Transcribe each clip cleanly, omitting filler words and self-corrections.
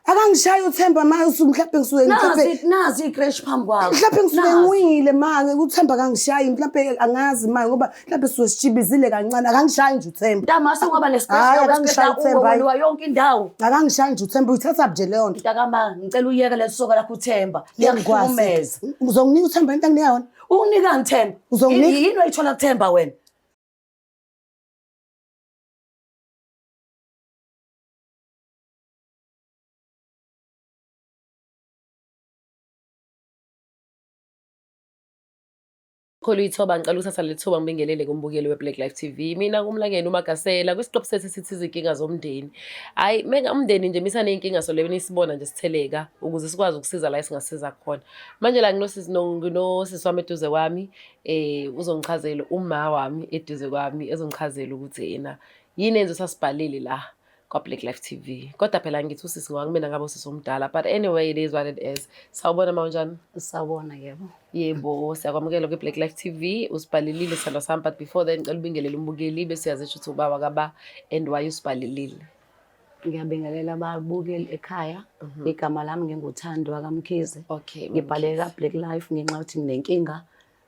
Akangishayi uThemba ma mhlawumbe ngisuke mhlawumbe Nazi nazi i-crash phambi kwakho. mhlawumbe ngisuke Nazi. ngiwile ma uThemba akangishayi mhlawumbe angazi ma ngoba mhlawumbe sisuke sishibizile kancane akangishayi nje uThemba. Ntama sewungaba Hhayi, ne-stress akangishayi uThemba, hhayi. weliwa yonke indawo. Akangishayi nje uThemba uyithatha nje leyo nto. Mntakama ngicela uyeke leli soka lakho uThemba. Ngiyakwazi. Liyahlukumeza. Uzonginika uThemba into anginika yona? Ukunikani Themba? Uzonginika? Yini oyithola kuThemba wena? Khulu ithoba ngicela ukuthatha leli thuba ngibingelele kumbukeli we-Black Life TV. Mina ngumlangeni uMagasela kwisiqephu sethu sithi izinkinga zomndeni. Hhayi menga umndeni nje misa ney'nkinga so leyo nisibona nje sitheleka ukuze sikwazi ukusiza la esingasiza khona. Manje la nginosisi nginosisi wami eduze kwami uzongichazela uma wami eduze kwami ezongichazela ukuthi yena yini enze sasibhalile la kwa-Black Life TV. Kodwa phela ngithi usisi ngoba kumina ngabe usisi omdala but anyway it is what it is. Sawubona ma unjani? Sawubona yebo. Yebo, siyakwamukela kwi-Black Life TV. Usibhalelile sithandwa sami but before then ngicela ubingelele umbukeli bese uyazisho ukuthi ubaba kaba and why usibhalelile. Ngiyabingelela ababukeli ekhaya. Igama lami nginguThando kaMkhize. Okay. Ngibhaleke ka-Black Life ngenxa yokuthi nginenkinga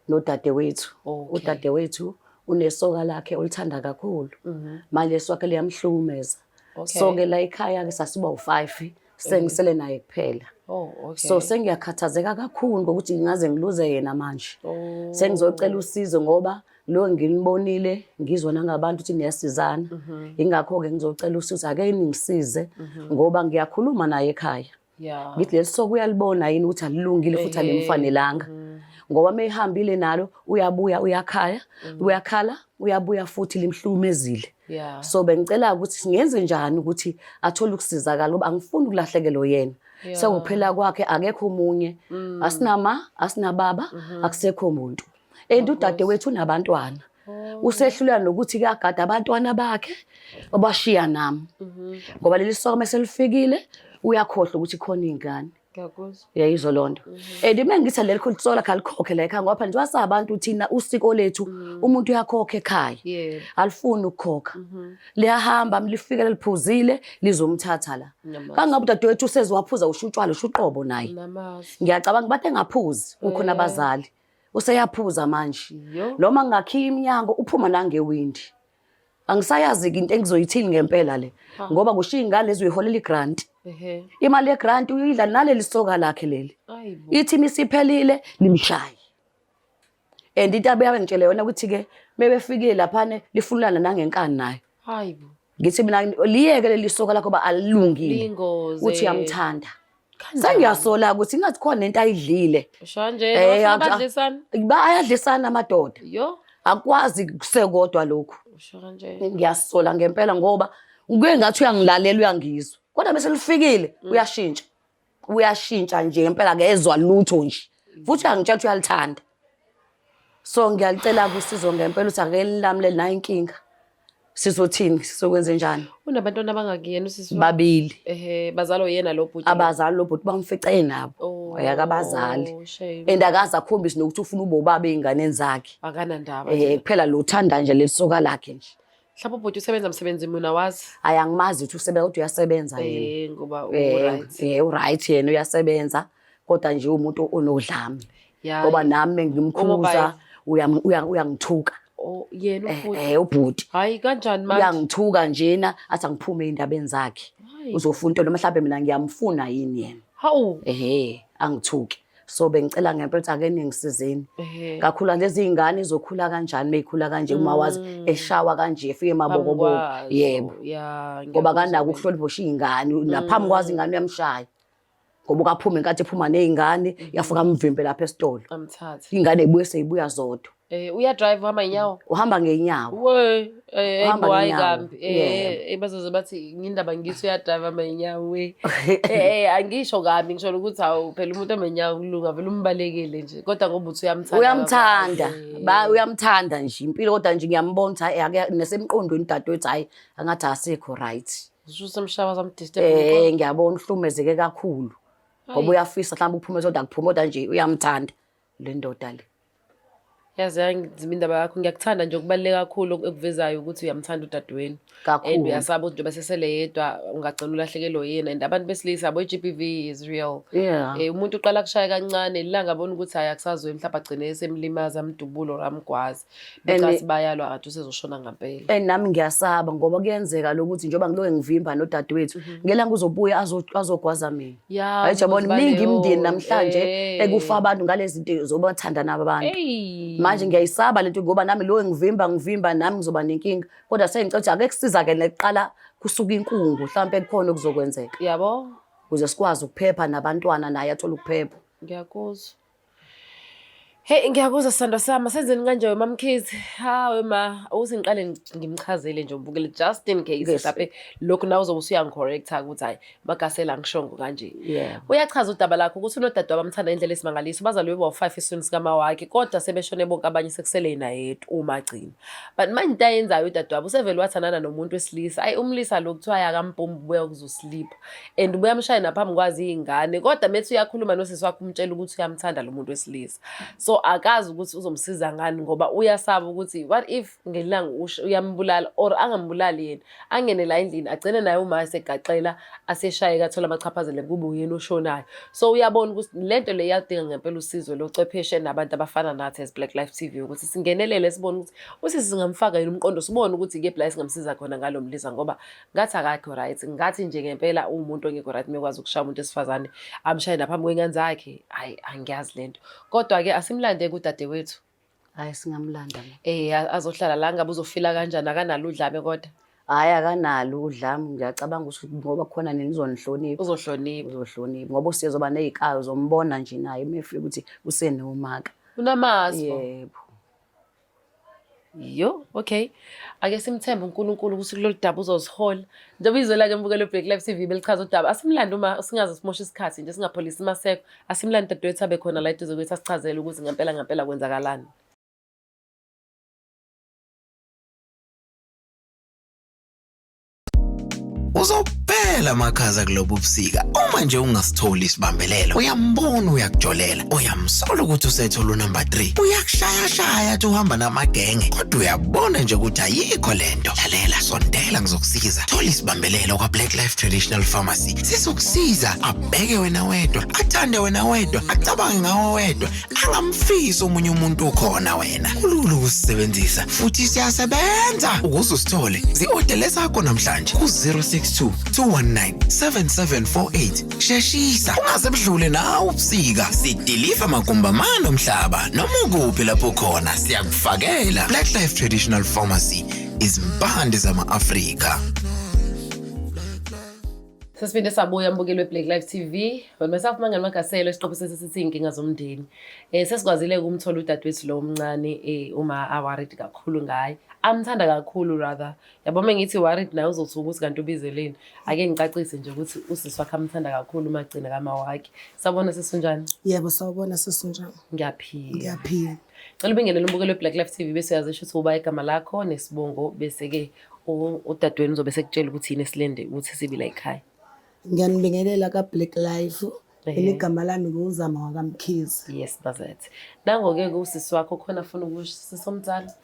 nodadewethu. Okay. Udadewethu unesoka lakhe olithanda kakhulu. Manje lesoka liyamhlukumeza. Okay. So ke la ekhaya ke sasiba u5 sengisele naye kuphela. Oh, okay. So sengiyakhathazeka kakhulu ngokuthi ngingaze ngiluze yena manje. Oh. Sengizocela usizo ngoba lo nginibonile ngizwa nangabantu ukuthi niyasizana. Ingakho ke ngizocela usizo ake ningisize ngoba ngiyakhuluma naye ekhaya. Yeah. Ngithi leli soka uyalibona yini ukuthi alilungile futhi Ehhe. alimfanelanga. Ngoba mehambile nalo uyabuya uyakhaya, uyakhala, uyabuya futhi limhlukumezile. Yeah. So bengicela ukuthi singenze njani ukuthi athole ukusizakala ngoba angifuni ukulahlekelwa yena. Yeah. Sekuphela kwakhe akekho omunye. Asinama, asinababa, akusekho muntu. And udadewethu unabantwana. Usehluleka nokuthi kuyagada abantwana bakhe obashiya nami. Ngoba leli soka meselifikile uyakhohlwa ukuthi khona iy'ngane. Ngiyakuzwa. Uyayizwa loo nto. And uma ngithi leli khulu sola khalikhokhe la ekhaya ngoba phela njengoba sabantu thina usiko lethu umuntu uyakhokha ekhaya. Yebo. Alifuni ukukhokha. Liyahamba lifike liphuzile lizomthatha la. Namazi. Kangabe udadewethu useze waphuza usho utshwala usho uqobo naye. Namazi. Ngiyacabanga bathi engaphuzi kukhona abazali. Useyaphuza manje. Yo. Noma ngingakhiya iminyango uphuma nangewindi. Angisayazi-ke into engizoyithini ngempela le ngoba kushiya iy'ngane ezizoyiholela i-grant. Ehhe. Imali ye-grant uyidla naleli soka lakhe leli. Ayibo. Ithi imisiphelile limshaye. And into abuye ngitshele yona ukuthi-ke mebefikile laphana lifunelana nangenkani nayo. Hayibo. Ngithi mina liyeke leli soka lakho ba alilungile. Lingozi. Uthi uyamthanda. Kanjani? Sengiyasola ukuthi ingathi khona into ayidlile. Usho kanje Eh, abafana badlisana. Ba ayadlisana amadoda. Yo. Akwazi kusekodwa lokhu. Usho kanje. Ngiyasola ngempela ngoba kuke ngathi uyangilalela uyangizwa. Kodwa bese lifikile uyashintsha. Uyashintsha nje ngempela akezwa lutho nje. Futhi uyangitshela ukuthi uyalithanda. So ngiyalicela usizo ngempela ukuthi ake lilamule nayo inkinga. Sizothini sizokwenze njani? Unabantwana abangaki yena usisi wakho? Babili. Ehhe, bazalwa yena lo bhuti. Abazali lo bhuti bamfice enabo. Oh, Akabazali. shame. And akaze akhombise nokuthi ufuna ube ubaba ey'nganeni zakhe. Akanandaba. nje. Kuphela lo uthanda nje leli soka lakhe nje. Mhlawumbe ubhuti usebenza msebenzi muni awazi? Hhayi angimazi ukuthi usebenza kodwa uyasebenza yena. Ngoba u-right. U-right yena uyasebenza kodwa nje umuntu onodlame. Yeah. Ngoba nami ngimkhuza Umobile. uyangithuka. Oh, yena ubhuti. Ubhuti. Hayi kanjani manje? Uyangithuka njena athi angiphume ey'ndabeni zakhe. Hayi. Uzofuna into noma mhlawumbe mina ngiyamfuna yini yena. Hawu. Ehhe, angithuke. So bengicela ngempela ukuthi ake ningisizeni. Ehhe. Kakhulu lezi iy'ngane izokhula kanjani meyikhula kanje uma wazi eshawa kanje efike emabokoboko. Phambi kwazo. Yebo. Yeah, Ngoba ngiyakuzwa kanako mina. ukuhlonipha ushiya ingane naphambi kwazo ingane uyamshaya. Ngoba ukaphuma inkathi ephuma ney'ngane yafika amvimbe lapha esitolo. Amthathe. Ingane ibuye seyibuya zodwa. Uya-drive uhamba ngenyawo? Uhamba ngenyawo. We, Uhamba hayi ngenyawo. kambi. Yebo. Bazoze bathi ngindaba ngithi uya-drive hamba ngenyawo we. Angisho kabi ngisho ukuthi hawu phela umuntu omenyawo kulunga vele umbalekele nje. Kodwa ngoba uthi uyamthanda. Uyamthanda. kakhulu. Ba uyamthanda nje impilo kodwa nje ngiyambona ukuthi hayi ake nesemqondweni dadewethu hayi angathi asikho right. Usho usemshaba samdisturb. Ngiyabona uhlumezeke kakhulu. Ngoba uyafisa mhlawumbe uphume kodwa akuphuma kodwa nje uyamthanda le ndoda le. Yaze yanzima indaba yakho. Ngiyakuthanda nje okubaluleke kakhulu ekuvezayo ukuthi uyamthanda udadewenu. And Kakhulu. uyasaba ukuthi njengoba sesele yedwa ungagcina ulahlekelwe yena. And abantu besilisa yabo i-GBV is real. Yeah. Umuntu uqala kushaya kancane lilanga abona ukuthi hayi akusazwe mhlawumbe agcine esemlimaza amdubula or amgwaze. And- Becathi bayalwa kade usezoshona ngempela. And nami ngiyasaba ngoba kuyenzeka lokuthi njengoba ngiloke ngivimba nodadewethu ngelanga uzobuya azogwaza mina. Ya, Hayi jabona ubungozi miningi baleyo- imindeni namhlanje ekufa abantu ngalezi zinto zobathanda nabo abantu. Eyi. Manje ngiyayisaba lento ngoba nami lo ngivimba ngivimba nami ngizoba nenkinga. Kodwa sengicela ukuthi ake kusiza-ke nekuqala kusuka inkungu mhlawumpe kukhona okuzokwenzeka. Yabo? Ukuze sikwazi ukuphepha nabantwana naye athole ukuphepha. Ngiyakuzwa. Hey, ngiyakuzwa sithandwa sami. Senzeni kanje we MaMkhize? Hawe ma, ukuthi ngiqale ngimchazele nje umbukele just in case Yes. mhlawumbe lokhu nawe uzobe usuyangicorrecta ukuthi hayi Magasela angishongo kanje. Yeah. Uyachaza udaba lakho ukuthi unodadewabo abamthanda ngendlela esimangaliso. Bazalwe bawu-5 esiswini sikama wakhe kodwa sebeshone bonke abanye sekusele yena yedwa umagcina. But manje into ayenzayo udadewabo usevele wathandana nomuntu wesilisa. Ayi umlisa lo kuthiwa akampompi ubuya ukuzosilipha and ubuya amshaye naphambi kwazi iy'ngane kodwa methi uyakhuluma nosisi wakhe umtshela ukuthi uyamthanda lo muntu wesilisa. So akazi ukuthi uzomsiza ngani ngoba uyasaba ukuthi what if ngelanga uyambulala or angambulali yena angene la endlini agcine naye uma esegaxela aseshayeka athola amachaphazelo kube uyena oshonayo. So uyabona ukuthi lento le iyadinga ngempela usizo lochwepheshe nabantu abafana nathi as Black Life TV ukuthi singenelele sibone ukuthi usisi singamfaka yini umqondo sibone ukuthi kephi la esingamsiza khona ngalo mlisa ngoba ngathi akakho right, ngathi nje ngempela uwumuntu ongekho right mekwazi ukushaya umuntu wesifazane amshaye naphambi kwey'ngane zakhe. Hhayi angiyazi lento. Kodwa-ke asimlande kudadewethu. Hhayi singamlanda ma. Azohlala la ngabe uzofila kanjani akanalo udlame kodwa. Hhayi akanalo udlame ngiyacabanga ukuthi ngoba khona nini uzonihlonipha. Uzohlonipha. Uzohlonipha ngoba usezoba ney'nkayo uzombona nje naye uma efika ukuthi usenomaka. Unamazwi. Yebo. Yo, okay. Ake simthembe uNkulunkulu ukuthi kulolu daba uzozihola. Njengoba izwela-ke mbukelo Black Life TV belichaza udaba. Asimlande uma singaze simoshe isikhathi nje singapholisi maseko. Asimlande dadewethu abe khona la eduze kwethu asichazele ukuthi ngempela ngempela kwenzakalani. Uzophela amakhaza kulobu busika uma nje ungasitholi isibambelelo. Uyambona uyakujolela, uyamsola ukuthi usethola unumber 3. Uyakushayashaya athi uhamba namagenge, kodwa uyabona nje ukuthi ayikho lento. Lalela, sondela ngizokusiza. Thola isibambelelo kwa Black Life Traditional Pharmacy. Sizokusiza abheke wena wedwa, athande wena wedwa, acabange ngawe wedwa, angamfisi omunye umuntu ukhona wena. Kulula ukusisebenzisa futhi siyasebenza. Ukuze usithole, zi-odele sakho namhlanje ku-062 219 7748. Sheshisa, ungaze budlule nawe ubusika. Sidiliva magumbamane omhlaba noma ukuphi lapho khona siyakufakela. Black Life Traditional Pharmacy, izimpande zama-Afrika. Sesiphinde sabuya mbukeli we-Black Life TV. With myself Mangani Magaselo isiqephu sesithi iy'nkinga zomndeni. Sesikwazile ukumthola udadewethu lo omncane uma a-worried kakhulu ngaye. Amthanda kakhulu rather. Yabo uma ngithi worried naye uzothuka ukuthi kanti ubizeleni. Ake ngicacise nje ukuthi usisi wakhe amthanda kakhulu umagcina kama wakhe. Sawubona sisi unjani? Yebo, sawubona sisi unjani? Ngiyaphila. Ngiyaphila. Cela ubingelele umbukeli we-Black Life TV bese uyazisho ukuthi uba igama lakho nesibongo bese-ke udadewenu uzobe sekutshela ukuthi yini esilende ukuthi sibe la ekhaya. Ngiyanibingelela ka-Black Life. Mina igama lami nguZama wakaMkhize. Yes, Bazet. Nango-ke usisi wakho khona afuna ukusho sisi omdala.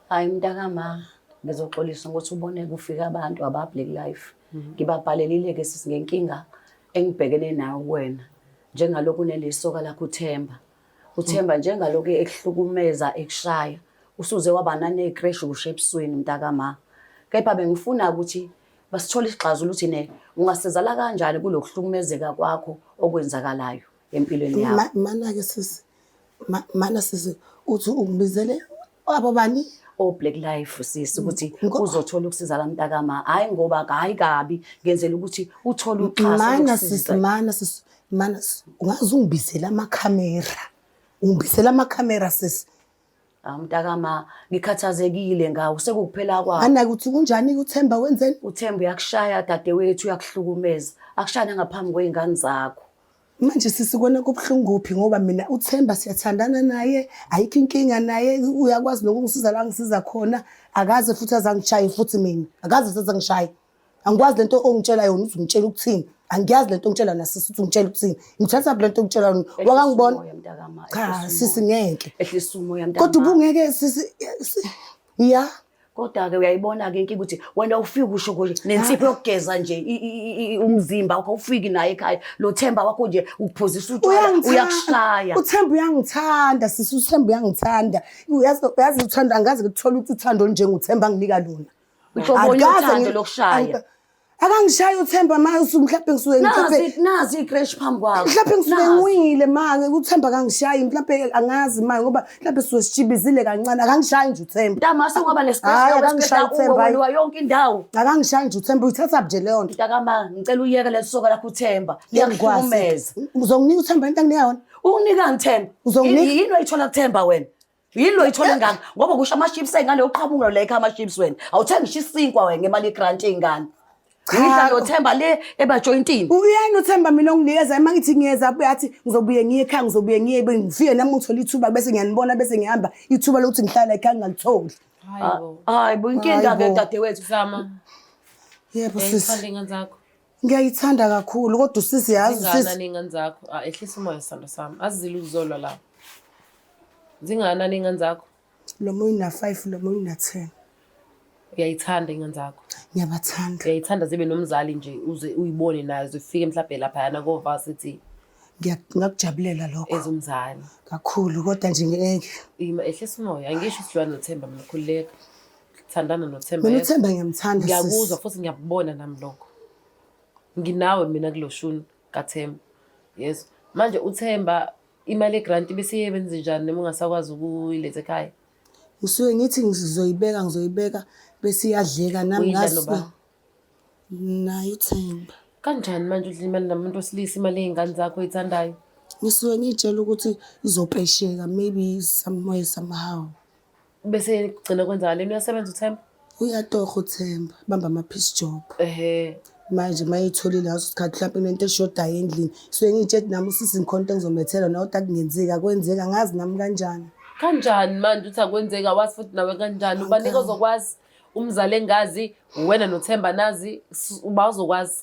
Hayi mntakama, ngizoxolisa ukuthi ubone kufika abantu aba Black Life. Ngibabhalelile-ke sisi ngenkinga engibhekene nayo kuwena. Njengalokhu unelisoka lakho uThemba. Uthemba njengalokhu ekuhlukumeza ekushaya. Usuze waba naney'crash kusho ebusweni mntakama. Kepha bengifuna ukuthi basithole isixazululo ukuthi ne ungasizala kanjani kulokuhlukumezeka kwakho okwenzakalayo empilweni yakho. Mana-ke sisi, mana sisi, uthi ungibizele abo bani? O Black Life sisi ukuthi uzothola ukusizala mntakama. Hayi ngoba hayi kabi ngenzela ukuthi uthole uxhaso Mana sisi, mana sisi, mana sisi, ungaze ungibizele amakhamera. Ungibizele amakhamera sisi. Hawu mntakama, ngikhathazekile ngawe sekukuphela kwakho. Mana ukuthi kunjani uThemba wenzeni? Uthemba uyakushaya dadewethu, uyakuhlukumeza. Akushaya ngaphambi kwey'ngane zakho. Manje sisi kona kubuhlungu kuphi ngoba mina uThemba siyathandana naye, ayikho inkinga naye, uyakwazi nokungisiza la ngisiza khona, akaze futhi azangishaye futhi mina. Akaze futhi azangishaye. Angikwazi lento ongitshela yona uzongitshela ukuthini. Angiyazi lento ongitshela yona sisi, uthi ungitshela ukuthini. Ngithatha lento ongitshela yona. Wakangibona? Umoya mntakama. Cha, sisi ngeke. Ehlisa umoya mntakama. Kodwa ubungeke sisi ya. Kodwa-ke uyayibona-ke inkinga ukuthi wena ufike usho nje nensipho yokugeza nje umzimba wakho awufiki naye ekhaya. Lo Themba wakho nje ukuphuzisa utshwala uyakushaya. Uthemba uyangithanda sisi, uThemba uyangithanda. Uyazi uyazi uthando angazi ngikuthola ukuthi uthando olunjengoThemba anginika lona. Uhlobo Akaze yothando lokushaya. Akangishayi uThemba ma mhlawumbe ngisuke mhlawumbe Nazi nazi i-crash phambi kwakho. mhlawumbe ngisuke Nazi. ngiwile ma uThemba akangishayi mhlawumbe angazi ma ngoba mhlawumbe sisuke sishibizile kancane akangishayi nje uThemba. Ntama sewungaba ne-stress Hhayi, nawe akangishayi stress uThemba, hhayi. uwoliwa yonke indawo. Akangishayi nje uThemba uyithatha nje leyo nto. Mntakama ngicela uyeke leli soka lakho uThemba. Ngiyakwazi. Liyakuhlukumeza. Uzonginika uThemba into anginika yona? Ukunikani Themba? Uzonginika? Yini oyithola kuThemba wena? Yini loyithola ngaka? Ngoba kusho ama-chips ey'ngane uqhamuka lekha ama-chips wena. Awuthengi ngisho isinkwa wena ngemali ye-grant ey'ngane. Cha. Ngidla noThemba le ebajoyintini. Uyena uThemba mina onginikeza uma ngithi ngiyeza abuye athi ngizobuye ngiye ekhaya ngizobuye ngiye ngifike nami ngithole ithuba bese ngiyanibona bese ngihamba ithuba lokuthi ngihlale ekhaya ngingalitholi. Hayi bo. Hayi bo inkinga ke Hayi bo. dadewethu. Zama. Yebo Uyayithanda sisi. iy'ngane zakho? Ngiyayithanda kakhulu kodwa usisi yazi usisi Zingakanani iy'ngane zakho? Ah, ehlisa umoya sithando sami. Azizile ukuzolwa la. Zingakanani iy'ngane zakho? Lo munye una 5 lo munye una 10. Uyayithanda iy'ngane zakho? Ngiyabathanda. Uyayithanda zibe nomzali nje uze uyibone nazo zifike mhlawumbe laphayana ko-varsity Ngiyakujabulela lokho ezumzali. kakhulu kodwa nje ngeke. Ima ehlisa umoya. Angisho ukuthi noThemba mina khululeka. Thandana noThemba. Mina yes. uThemba ngiyamthanda Ngiyakuzwa sisi. futhi ngiyakubona nami lokho. Nginawe mina kulo shuni kaThemba. Yes. Manje uThemba imali yegrant ibisiyebenze njani noma ungasakwazi ukuyiletha ekhaya? Ngisuke ngithi ngizoyibeka ngizoyibeka bese iyadleka nami Uyidla ngazi noba? naye uThemba. Kanjani manje udla imali namuntu wesilisa imali yey'ngane zakho oyithandayo? Ngisuke ngiy'tshela ukuthi izopesheka maybe somewhere somehow. Bese kugcina kwenzakaleni uyasebenza uThemba? Uyatoha uThemba, bamba ama-piece job. Ehhe. Manje uma eyitholile ngaso sikhathi mhlawumpe kunento eshodayo endlini. Suke ngiy'tshela ukuthi nami usisi ngikhona into engizomlethela yona kodwa kungenzeki akwenzeki angazi nami kanjani. Kanjani manje uthi akwenzeki awazi futhi nawe kanjani? Ubanika ozokwazi umzali engazi wena noThemba nazi uba uzokwazi.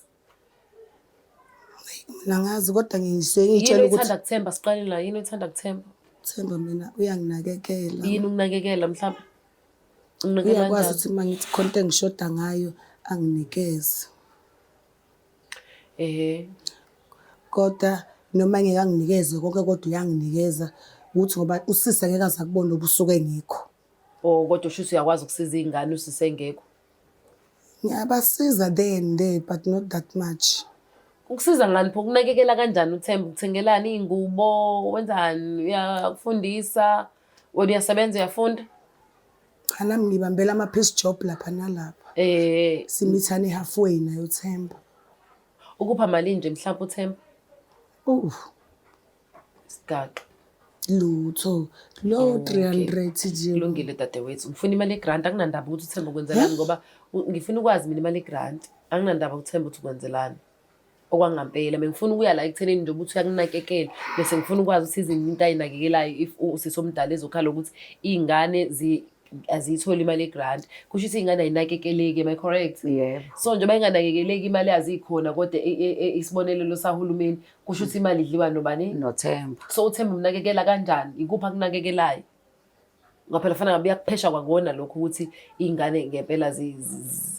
Mina angazi kodwa ngisuke Yini ngiy'tshela ukuthi oyithanda kuThemba siqale la yini oyithanda kuThemba? Themba mina uyanginakekela. Yini ukunakekela mhlawumbe? Ukunakekela Uyakwazi kanjani? ukuthi uma ngithi khona into engishoda ngayo anginikeze. Ehhe. Kodwa noma engeke anginikeze konke kodwa uyanginikeza ukuthi ngoba usisi angeke aze akubone ubusuku engekho. Oh kodwa usho uyakwazi ukusiza iy'ngane usisi engekho. Ngiyabasiza there and there but not that much. Ukusiza ngani pho ukunakekela kanjani uThemba? Ukuthengelani iy'ngubo, wenzani? Uyakufundisa, wena uyasebenza uyafunda? Cha nami ngibambela ama-piece job lapha nalapha. Eh, Simithane halfway naye uThemba. ukupha malini nje mhlawumbe uThemba? Oh, Isigaxa. lutho. Lo 300 nje. Kulungile dadewethu. Ngifuna imali yegrant akunandaba ukuthi uThemba ukwenzelani ngoba ngifuna ukwazi mina imali yegrant. Anginandaba uThemba ukuthi ukwenzelani. Okwangampela bengifuna ukuya la ekuthenini nje ukuthi uyakunakekela bese ngifuna ukwazi ukuthi izinto into ayinakekelayo if usisi omdala ezokhala ukuthi iy'ngane aziyitholi imali yegrant kusho ukuthi iy'ngane ayinakekeleki am I correct? Yebo. So njengoba inganakekeleki imali yazikhona kodwa isibonelelo sahulumeni kusho ukuthi imali idliwa nobani? Nothemba. So uThemba umnakekela kanjani? Ikuphi akunakekelayo? Ngoba phela fanele ngabe uyakuphesha kwakona lokho ukuthi iy'ngane ngempela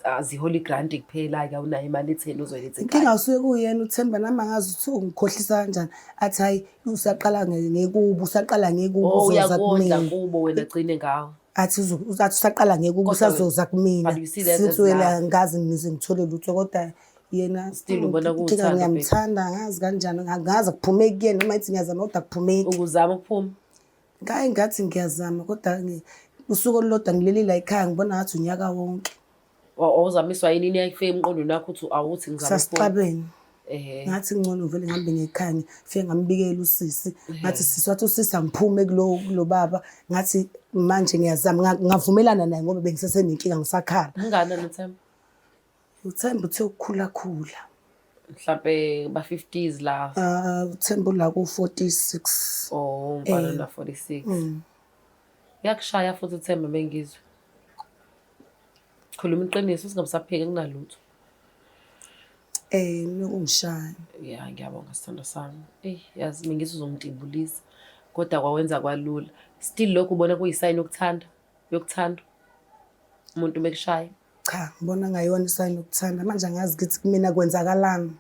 aziholi i-grant kuphela-ke awunayo imali etheni ozoyiletha ekhaya. Inkinga usuke kuyena uThemba nami angazi ukuthi ungikhohlisa kanjani. Athi hayi usaqala ngekubo usaqala ngekubo Oh uzoza uyakondla kumina. kubo wena gcine ngawo. Athi athi usaqala ngekubo Kodwa usazoza kumina. but you see that as Since wena love. ngazi ngize ngithole lutho kodwa yena Still ubona inkinga kuwuthando, babe. ngiyamthanda angazi kanjani angazi akuphumeki kuyena noma ethi ngiyazama kodwa akuphumeki. Ukuzama ukuphuma. Ngaye ngathi ngiyazama kodwa usuku olulodwa ngilele la ekhaya ngibona ngathi unyaka wonke. Wawuzamiswa yini ini eyayifika emqondweni wakho ukuthi awuthi ngizama ukuphuma? Sasixabene. Ehhe. Ngathi ngcono ngivele ngihambe ngekhaya ngifike ngambikela usisi. Ngathi sisi wathi usisi angiphume kulo kulo baba. Ngathi manje ngiyazama ngavumelana naye ngoba bengisesenenkinga ngisakhala. Ungakanani uThemba? Uthemba uthe ukukhula khula. Mhlampe ba 50s la. Ah uThemba ula ku 46. Oh umfana na 46. Uyakushaya futhi uThemba bengizwe. Khuluma iqiniso singabusaphiki kunalutho. Nokungishaya. Ya, ngiyabonga sithandwa sami. Eyi, yazi mina ngithi uzongitibulisa kodwa kwawenza kwalula. Still lokhu ubona kuyisayini yokuthanda, yokuthandwa umuntu mekushaya. Cha, ngibona ngayona isayini yokuthanda. Manje angazi ukuthi kumina kwenzakalani.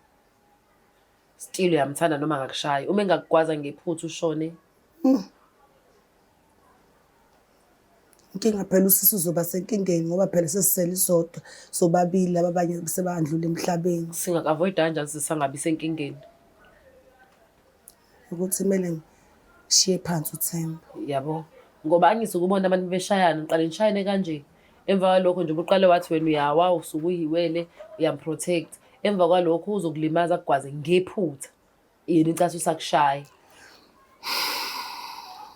Still uyamthanda noma akakushayi. Uma engakugwaza ngephutha ushone. Inkinga phela usisi uzoba senkingeni ngoba phela sesisele isodwa sobabili laba abanye sebandlula emhlabeni. Singaku-avoid-a kanjani sisangabi senkingeni? Ukuthi kumele ngishiye phansi uThemba. Yabo. Ngoba angithi ukubona abantu beshayana, niqale nishayane kanje. Emva kwalokho nje ubuqale wathi wena uyawa usuke uyiwele uyamprotect. Emva kwalokho uzokulimaza akugwaze ngephutha. Yena icasa usakushaya.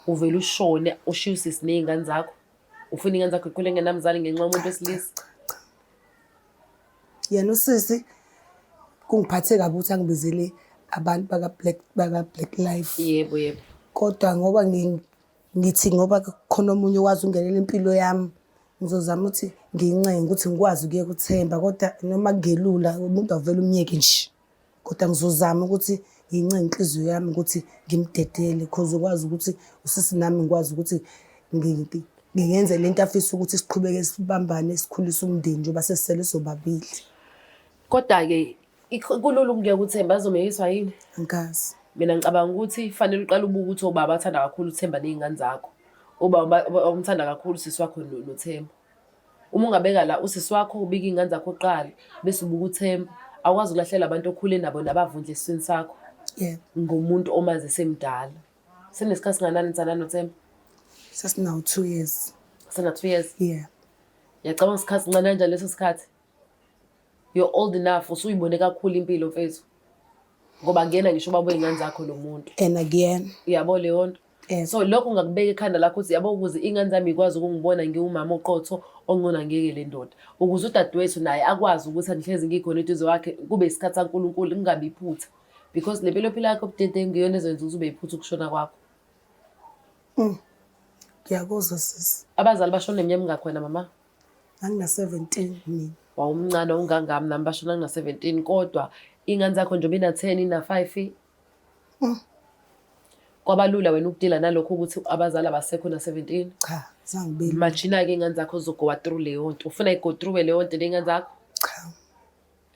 Uvele ushone ushiye usisi ney'ngane zakho. Ufuna iy'ngane zakho ikhule engenamzali ngenxa yomuntu wesilisa. Yena usisi kungiphathe kabi ukuthi angibizele abantu baka-Black baka-Black Life. Yebo, yebo. Kodwa ngoba ngithi ngoba khona omunye owazi ungenela impilo yami, ngizozama ukuthi ngiyincenge ukuthi ngikwazi ukuyeka uThemba kodwa noma kungelula umuntu awuvele umyeke nje. Kodwa ngizozama ukuthi ngiyincenge inhliziyo yami ukuthi ngimdedele cause ukwazi ukuthi usisi nami ngikwazi ukuthi ngingenze lento afisa ukuthi siqhubeke sibambane sikhulise umndeni njengoba sesisele sobabili. Kodwa-ke kulula ukungeka uThemba azomeyiswa yini? Angikazi. Mina ngicabanga ukuthi fanele uqale ubuke ukuthi obaba bathanda kakhulu uThemba ney'ngane zakho. Obaba umthanda kakhulu usisi wakho noThemba. Uma ungabeka la usisi wakho ubike iy'ngane zakho kuqala bese ubuka uThemba. Awukwazi ukulahlela abantu okhule nabo nabavundla esiswini sakho Yebo. ngomuntu omazi esemdala. Senesikhathi singanani nithandana noThemba? Sesinawo 2 years. Sena 2 years. Yeah. Ngiyacabanga isikhathi sincane kanjani leso sikhathi. You're old enough usuyibone kakhulu impilo mfethu. Ngoba kuyena ngisho ubaba wey'ngane zakho lo muntu. And akuyena. Uyabo leyo nto. Yes. So lokho ungakubeka ekhanda lakho ukuthi yabo ukuze iy'ngane zami ikwazi ukungibona ngiwumama oqotho ongcono angiyeke le ndoda. Ukuze udadewethu naye akwazi ukuthi angihlezi ngikhona eduze kwakhe kube isikhathi saNkulunkulu kungabi iphutha. Because le mpilo ophila yakho obudedengu iyona ezoyenza ukuthi ube iphutha ukushona kwakho. Ngiyakuzwa sisi. Abazali bashona neminyaka emingakhi wena mama? Ngangina-17 mina. Wawumncane wawungangami nami bashona ngina-17 kodwa iy'ngane zakho njengoba ina-10 ina-5 kwabalula wena ukudila nalokho ukuthi abazali abasekho na-17. Cha, zange kube lula. Imagine-ke iy'ngane zakho zizogowa through leyo nto. Ufuna i-go through leyo nto ney'ngane zakho?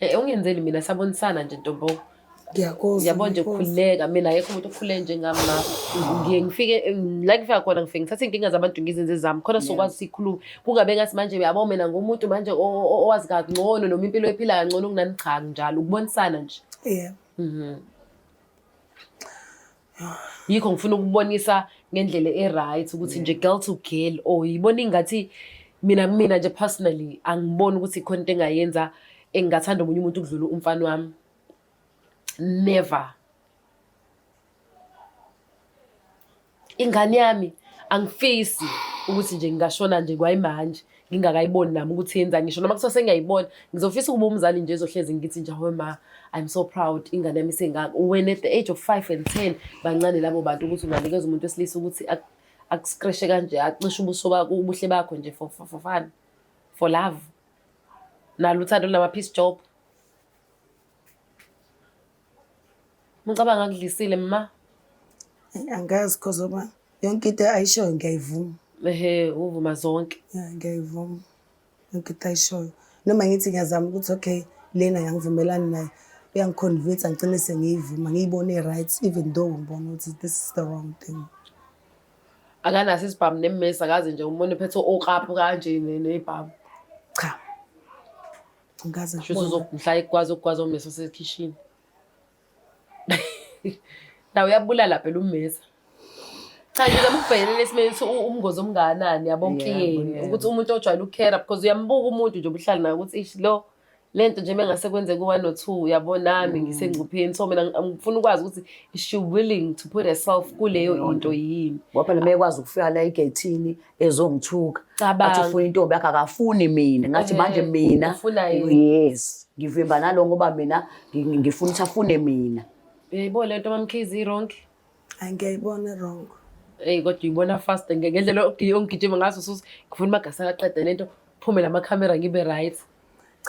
Cha. Ungenzeli mina sabonisana nje ntombo. Ngiyakuzwa. Yabo nje ngiyakuzwa. khululeka mina akekho umuntu okhulule njengami ma. Ngiye ngifike la ngifika khona ngifike ngithathe iy'nkinga zabantu ngizenze zami khona sizokwazi sikhulume. Kungabe ngathi manje uyabo mina ngumuntu manje owazi kangcono noma impilo ephila kangcono kunani cha njalo ukubonisana nje. Yeah. Yikho ngifuna ukubonisa ngendlela e-right ukuthi nje girl to girl or yibona ingathi mina nje personally angiboni ukuthi khona into engayenza engingathanda omunye umuntu ukudlula umfana wami. Never. Ingane yami angifisi ukuthi nje ngingashona nje kwayimanje ngingakayiboni nami ukuthi yenzani ngisho noma kuthiwa sengiyayibona ngizofisa ukuba umzali nje ezohlezi ngithi nje hawe ma I'm so proud ingane yami isengaka. When at the age of 5 and 10 bancane labo bantu ukuthi unganikeza umuntu wesilisa ukuthi akuscratche kanje acishe ubuso bakho ubuhle bakho nje for fun for love. Nalo uthando lunama piece job. Ngicabanga ngakudlisile ma. Angazi cause ngoba yonke into ayishoyo ngiyayivuma. Ehhe uvuma zonke. Yeah, ngiyayivuma yonke into ayishoyo. Noma ngithi ngiyazama ukuthi okay lena ngiyavumelana nayo. Uyangiconvince ngigcine sengiyivuma ngiyibone i-right even though ngibona ukuthi this is the wrong thing. Akanaso isibhamu nemmesa akaze nje umbone ephethe okapu kanje nezibhamu. Cha. Angikaze Shuthi ngibone. uzomhla ekwazi ukugwaza ummesa osekhishini. Nawe uyabulala phela ummesa. Cha ngizama ukubhekelela esimeni ukuthi umngozi omngakanani yabo Yebo, kuyena yebo. ukuthi umuntu ojwayele ukukhera because uyambuka umuntu nje obuhlala naye ukuthi ish lo lento nje mengase kwenzeka u-1 no 2 yabo nami ngisengcupheni so mina ngifuna ukwazi ukuthi is she willing to put herself kuleyo into yini. Ngoba phela mekwazi ukufika la egeyithini ezongithuka. Cabanga. Athi ufuna intombi yakhe akafuni mina. Ngathi manje mina ufuna yena. yes, ngivimba nalo ngoba mina ngifuna ukuthi afune mina. Uyayibona lento MaMkhize i-wrong? Hayi ngiyayibona wrong. Eyi kodwa uyibona fast ngendlela ongigijima ngaso usuthi ngifuna uMagasela aqede lento phume lamakhamera ngibe right.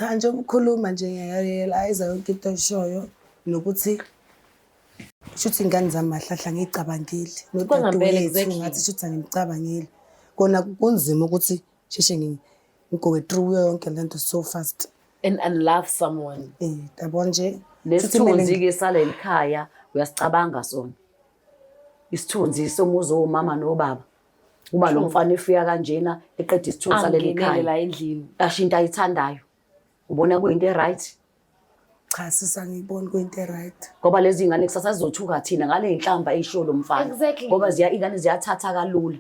Cha, nje ukukhuluma nje ngiyarealize yonke into oyishoyo nokuthi shuthi iy'ngane zami mahlahla ngiy'cabangile. Kwangempela, Nodadewethu exactly. ngathi shuthi angimcabangeli. Kona kunzima ukuthi sheshe ngi-go through kuyo yonke lento so fast. And love someone. Yabo nje. Shuthi kumele Nesithunzi-ke saleli khaya uyasicabanga sona. Isithunzi somuzi womama nobaba. Uba lo mfana efika kanjena eqeda isithunzi saleli Angenele khaya. la endlini. Asho into ayithandayo. Ubona kuyinto e-right. Cha sisi, angiyiboni kuyinto e-right. Ngoba lezi ngane kusasa zizothuka thina ngale inhlamba eyishiwo lo mfana. Exactly. Ngoba ingane ziyathatha kalula.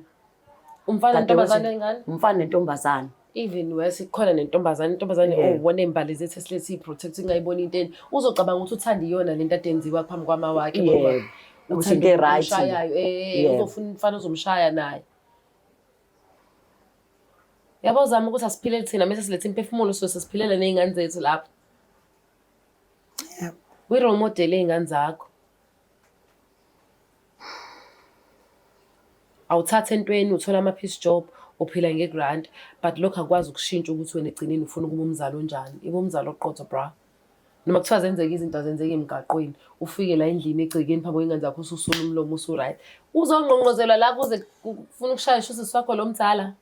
Umfana Dadewethu, nentombazane ingane? Umfana nentombazane. Even worse, kukhona nentombazane, intombazane owubona iy'mbali zethu esilethe i-protect ungayiboni into eni. Uzocabanga ukuthi uthanda iyona lento ade yenziwa phambi kwama wakhe ngoba Ukuthi uthanda into e-right. umshayayo. Uzofuna umfana ozomshaya naye. Yabo zama ukuthi asiphilele thina mase silethe imphefumulo so sesiphilele ney'ngane zethu lapho. We-role model ey'ngane zakho. Awuthatha entweni uthola ama-piece job, uphila nge-grant, but lokho akukwazi ukushintsha ukuthi wena ekugcineni ufuna ukuba umzali onjani. Ibe umzali oqotho bra. Noma kuthiwa zenzeka izinto azenzeki emgaqweni, ufike la endlini egcekeni phambi kwey'ngane zakho ususula umlomo usu-right. Uzongqongqozelwa la kuze kufuna ukushayisha usisi wakho lo mdala.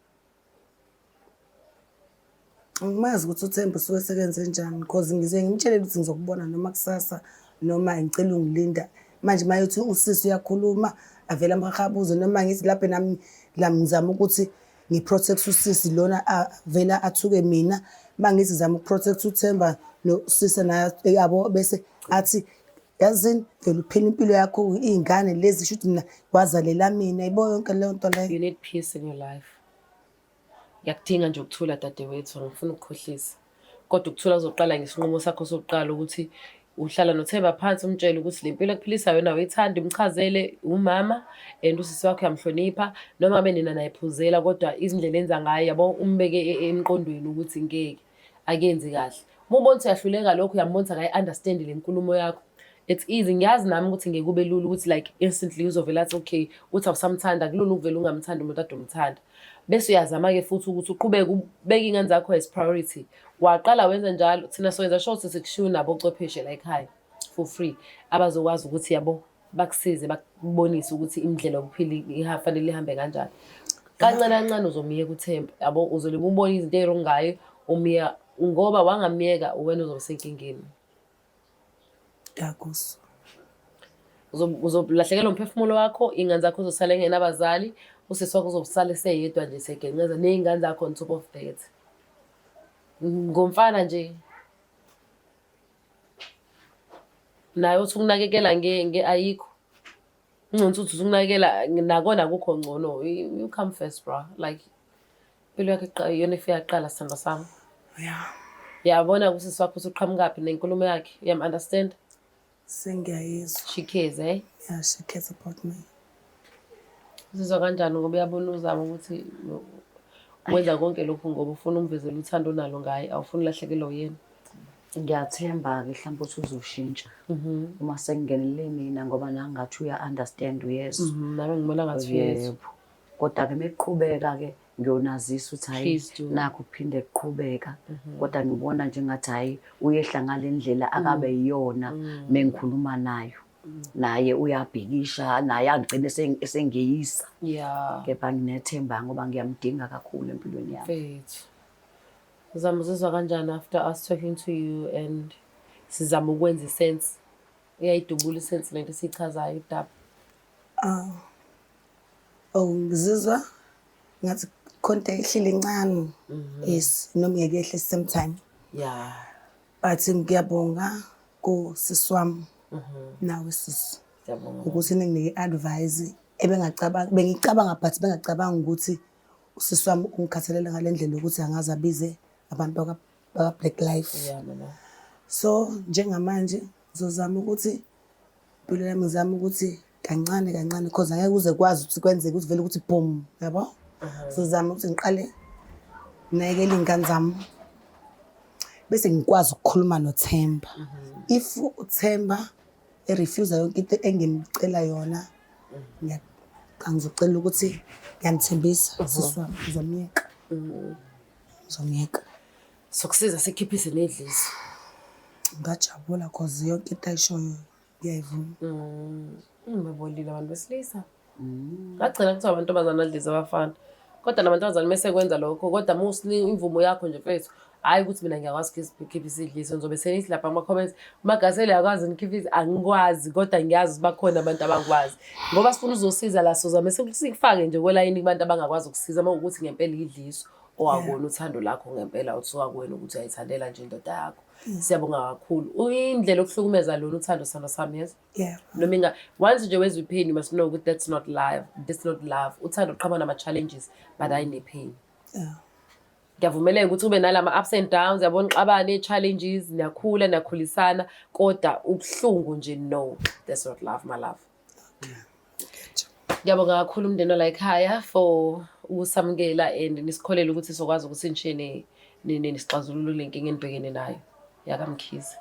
Angimazi ukuthi uThemba usuke sekenze njani because ngize ngimtshelele ukuthi ngizokubona noma kusasa noma ngicela ungilinda. Manje uma ethi usisi uyakhuluma avele amhahabuze noma ngithi lapho nami la ngizama ukuthi ngi-protect usisi lona avela athuke mina. Uma ngithi ngizama uku-protect uThemba nosisi naye yabo bese athi yazini vele uphila impilo yakho iy'ngane lezi shuthi mina wazalela mina yabo yonke leyo nto leyo. You need peace in your life. Ngiyakudinga nje ukuthula dadewethu, angifuni ukukhohlisa. Kodwa ukuthula kuzoqala ngesinqumo sakho sokuqala ukuthi uhlala noThemba phansi umtshele ukuthi le mpilo ekuphilisayo wena awuyithandi, umchazele umama and usisi wakho uyamhlonipha noma ngabe nina nayiphuzela kodwa izindlela enza ngayo yabo umbeke emqondweni ukuthi ngeke akenzi kahle. Uma ubona ukuthi uyahluleka lokho uyambona ukuthi akayi-understand le nkulumo yakho. It's easy, ngiyazi nami ukuthi ngeke kube lula ukuthi like instantly uzovela athi okay uthi awusamthanda, akulula ukuvela ungamthandi umuntu ade umthanda. Bese uyazama-ke futhi ukuthi uqhubeke ubeke iy'ngane zakho as priority. Waqala wenza njalo, thina soyenza sure ukuthi sikushiya unabo ochwepheshe la ekhaya for free abazokwazi ukuthi yabo bakusize bakubonise ukuthi indlela yokuphila fanele ihambe kanjani. Kancane kancane uzomiyeka uThemba yabo, uzobe ubona izinto ey'wrong ngaye umiya ngoba wangamiyeka uwena uzobe usenkingeni. Ngiyakuzwa. Uzolahlekelwa umphefumulo wakho, iy'ngane zakho uzosala engenabazali, usisi wakho uzosala eseyedwa nje segenqeza ney'ngane zakho on top of that. Ngomfana nje naye uthi ukunakekela ayikho. Ngcono uthi ukunakekela nakona akukho ngcono. You come first bra, like impilo yakho iyona efika kuqala sithandwa sami. Yeah. Yabona usisi wakho ukuthi uqhamukaphi nenkulumo yakhe, uyam-understand? Sengiyayizwa. She cares, eh? Yeah, she cares about me. Uzizwa kanjani ngoba uyabona uzama ukuthi wenza konke lokhu ngoba ufuna umvezele uthando onalo ngaye, awufuni ulahlekelwe uyena. Ngiyathemba-ke mhlawumbe ukuthi uzoshintsha uma sekungenele mina ngoba nangathi uya-understand uyezwa. Nami ngibona ngathi uyezwa. Yebo. Kodwa-ke mekuqhubeka-ke ngiyonazisa ukuthi hhayi Please do. nakho kuphinde kuqhubeka. Kodwa ngibona nje ngathi hhayi uyehla ngale ndlela akabe yiyona mengikhuluma nayo. Naye uyabhikisha naye angigcine esengiyisa. Kepha nginethemba ngoba ngiyamdinga kakhulu empilweni yami. Mfethu. Uzama uzizwa kanjani after us talking to you and sizama ukwenza isense? Uyayidubula isense lento esiyichazayo idaba. Oh, ngizizwa ngathi khona into ehlile incane. Yes, noma ngeke yehle same time. But ngiyabonga kusisi wami nawe sisi. Siyabonga. Ukuthi ninginike i-advice ebengacabanga, bengicabanga but bengacabanga ukuthi usisi wami ungikhathalele ngale ndlela ukuthi angaze abize abantu baka Black Life. Yeah, mama. So njengamanje ngizozama ukuthi impilo yami ngizama ukuthi kancane kancane because angeke uze kwazi ukuthi kwenzeke ukuthi vele ukuthi boom, yabo? Ngizozama ukuthi ngiqale nginakekele iy'ngane zami bese ngikwazi ukukhuluma noThemba. If uThemba e-refuse yonke into engimcela yona, ngizocela ukuthi ngiyanithembisa sisi wami ngizomyeka. Ngizomyeka. Sokusiza sikhiphise nedliso. Ngajabula cause yonke into ayishoyo ngiyayivuma. Babolile abantu besilisa. Ngagcina kuthiwa amantombazane adlisa abafana. Kodwa namantombazane mese kwenza lokho kodwa uma usinika imvumo yakho nje mfethu hhayi ukuthi mina ngiyakwazi ukukhipha isidliso ngizobe senithi lapha kuma-comments uMagasela uyakwazi nikhipha angikwazi kodwa ngiyazi ukuthi bakhona abantu abakwazi ngoba sifuna uzosiza la sozame sikufake nje kwelayini kubantu abangakwazi ukusiza uma kuwukuthi ngempela idliso owakona uthando lakho ngempela uthuka kuwena ukuthi uyayithandela nje indoda yakho. Siyabonga kakhulu. Indlela yokuhlukumeza lona uthando sithando sami yes. Noma inga once nje wezwa ipain you must know ukuthi that's not love. That's not love. Uthando luqhamuka nama challenges but hayi ne pain. Ngiyavumeleka ukuthi ube nalama ups and downs yabona uxabane challenges niyakhula niyakhulisana kodwa ubuhlungu nje no that's not love my love. Ngiyabonga kakhulu umndeni wala ekhaya for ukusamukela and nisikholele ukuthi sokwazi ukuthi nishiye nisixazulule le nkinga enibhekene nayo yakaMkhize.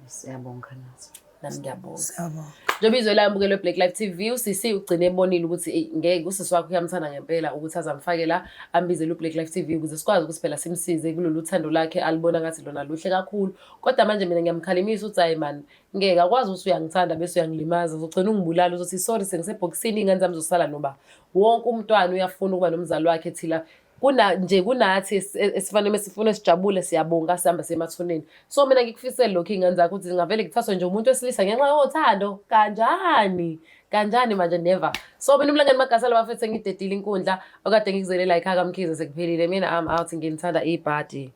Siyabonga nathi. Nami ngiyabonga. Siyabonga. Njengoba izwe lamukelwe Black Life TV usisi ugcine ebonile ukuthi eyi ngeke usisi wakhe uyamthanda ngempela ukuthi azamfake la ambizele uBlack Life TV ukuze sikwazi ukuthi phela simsize kulolu thando lakhe alibona ngathi lona luhle kakhulu. Kodwa manje mina ngiyamkhalimisa ukuthi hayi man ngeke akwazi ukuthi uyangithanda bese uyangilimaza uzogcina ungibulala uzothi sorry sengisebhokisini iy'ngane zami zosala noba wonke umntwana uyafuna ukuba nomzali wakhe thila kuna nje kunathi esifanele sifune sijabule siyabonga sihambe siye emathuneni so mina ngikufisele lokhu iy'ngane zakho ukuthi zingavele kuthathwe nje umuntu wesilisa ngenxa yothando kanjani kanjani manje never so mina umlangeni Magasela bafethu sengidedile inkundla okade ngikuzele la ekhaya kaMkhize sekuphelile mina I'm out nginithanda ibhadi.